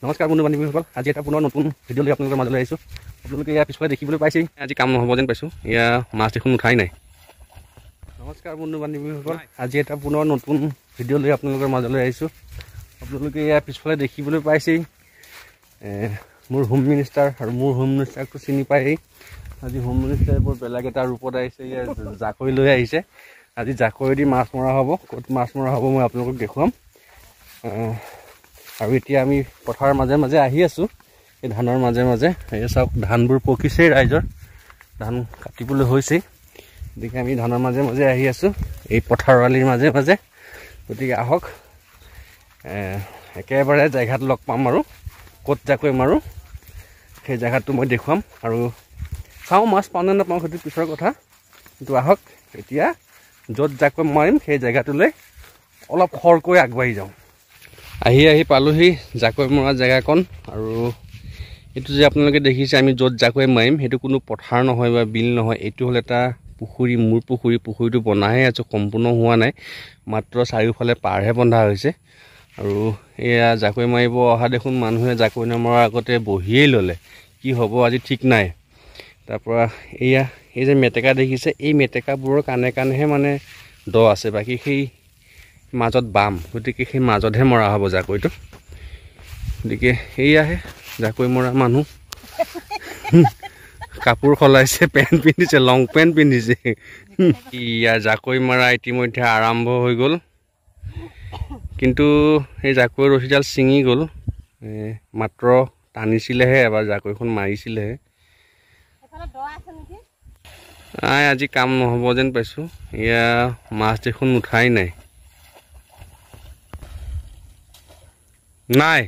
নমস্কাৰ বন্ধু বান্ধৱীসকল, আজি এটা পুনৰ নতুন ভিডিঅ' লৈ আপোনালোকৰ মাজলৈ আহিছোঁ। আপোনালোকে ইয়াৰ পিছফালে দেখিবলৈ পাইছেই, আজি কাম নহ'ব যেন পাইছোঁ, এয়া মাছ দেখোন উঠাই নাই। নমস্কাৰ বন্ধু বান্ধৱীসকল, আজি এটা পুনৰ নতুন ভিডিঅ' লৈ আপোনালোকৰ মাজলৈ আহিছোঁ। আপোনালোকে ইয়াৰ পিছফালে দেখিবলৈ পাইছেই মোৰ হোম মিনিষ্টাৰ, আৰু মোৰ হোম মিনিষ্টাৰকটো চিনি পায়েই। আজি হোম মিনিষ্টাৰে বৰ বেলেগ এটা ৰূপত আহিছে, ইয়াৰ জাকৈ লৈ আহিছে। আজি জাকৈ দি মাছ মৰা হ'ব, ক'ত মাছ মৰা হ'ব মই আপোনালোকক দেখুৱাম। আৰু এতিয়া আমি পথাৰৰ মাজে মাজে আহি আছোঁ, এই ধানৰ মাজে মাজে। এই চাওক, ধানবোৰ পকিছেই, ৰাইজৰ ধান কাটিবলৈ হৈছেই। গতিকে আমি ধানৰ মাজে মাজে আহি আছোঁ, এই পথাৰৰ আলিৰ মাজে মাজে। গতিকে আহক, একেবাৰে জেগাত লগ পাম আৰু ক'ত জাকৈ মাৰোঁ সেই জেগাটো মই দেখুৱাম। আৰু চাওঁ মাছ পাওঁ নে নাপাওঁ সেইটো পিছৰ কথা, কিন্তু আহক এতিয়া য'ত জাকৈ মাৰিম সেই জেগাটোলৈ অলপ খৰকৈ আগবাঢ়ি যাওঁ। আহি আহি পালোহি জাকৈ মৰা জেগাকণ। আৰু এইটো যে আপোনালোকে দেখিছে আমি য'ত জাকৈ মাৰিম সেইটো কোনো পথাৰ নহয় বা বিল নহয়, এইটো হ'ল এটা পুখুৰী, মোৰ পুখুৰী। পুখুৰীটো বনাইহে আছোঁ, সম্পূৰ্ণ হোৱা নাই, মাত্ৰ চাৰিওফালে পাৰহে বন্ধা হৈছে। আৰু এয়া জাকৈ মাৰিব অহা দেখোন মানুহে জাকৈ নমৰাৰ আগতে বহিয়েই ল'লে, কি হ'ব আজি ঠিক নাই। তাৰপৰা এয়া এই যে মেটেকা দেখিছে, এই মেটেকাবোৰৰ কাণে কাণেহে মানে দ আছে, বাকী সেই মাজত বাম, গতিকে সেই মাজতহে মৰা হ'ব জাকৈটো। গতিকে এয়াহে জাকৈ মৰা মানুহ, কাপোৰ সলাইছে, পেণ্ট পিন্ধিছে, লং পেণ্ট পিন্ধিছে। ইয়া জাকৈ মৰা ইতিমধ্যে আৰম্ভ হৈ গ'ল, কিন্তু সেই জাকৈ ৰছীডাল ছিঙি গ'ল। মাত্ৰ টানিছিলেহে এবাৰ, জাকৈখন মাৰিছিলেহে। নাই, আজি কাম নহ'ব যেন পাইছোঁ, এয়া মাছ দেখোন উঠাই নাই। নাই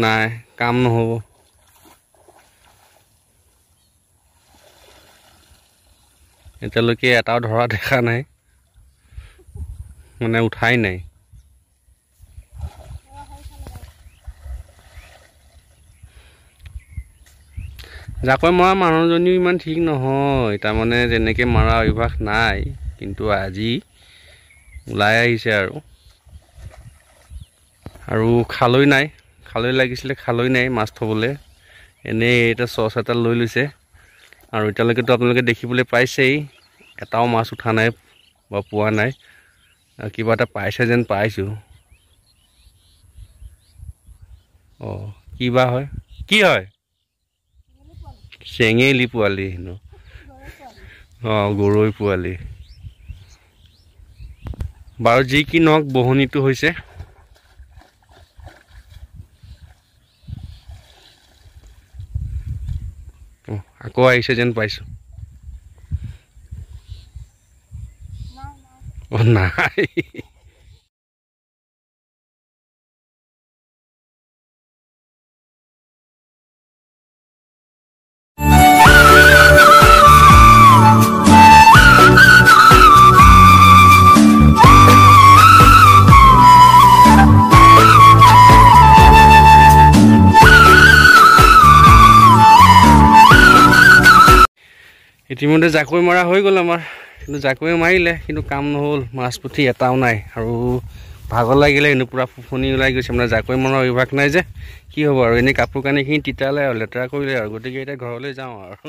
নাই, কাম নহ'ব। এতিয়ালৈকে এটাও ধৰা দেখা নাই, মানে উঠাই নাই। জাকৈ মৰা মানুহজনীও ইমান ঠিক নহয়, তাৰমানে তেনেকৈ মৰা অভ্যাস নাই, কিন্তু আজি ওলাই আহিছে। আৰু আৰু খালৈ নাই, খালৈ লাগিছিলে, খালৈ নাই মাছ থ'বলৈ, এনেই এটা চচ এটা লৈ লৈছে। আৰু এতিয়ালৈকেতো আপোনালোকে দেখিবলৈ পাইছেই, এটাও মাছ উঠা নাই বা পোৱা নাই। কিবা এটা পাইছে যেন পাইছোঁ, অঁ কিবা হয়, কি হয়, চেঙেলী পোৱালি হেনো, অঁ গৰৈ পোৱালি। বাৰু যি কি নহওক বহনিটো হৈছে। আকৌ আহিছে যেন পাইছোঁ। অঁ নাই, ইতিমধ্যে জাকৈ মৰা হৈ গ'ল আমাৰ। কিন্তু জাকৈ মাৰিলে, কিন্তু কাম নহ'ল, মাছ পুঠি এটাও নাই। আৰু ভাগৰ লাগিলে, কিন্তু পূৰা ফুফনি ওলাই গৈছে, মানে জাকৈ মৰাৰ অভ্যাস নাই যে, কি হ'ব আৰু। এনেই কাপোৰ কানিখিনি তিতালে আৰু লেতেৰা কৰিলে আৰু। গতিকে এতিয়া ঘৰলৈ যাওঁ আৰু।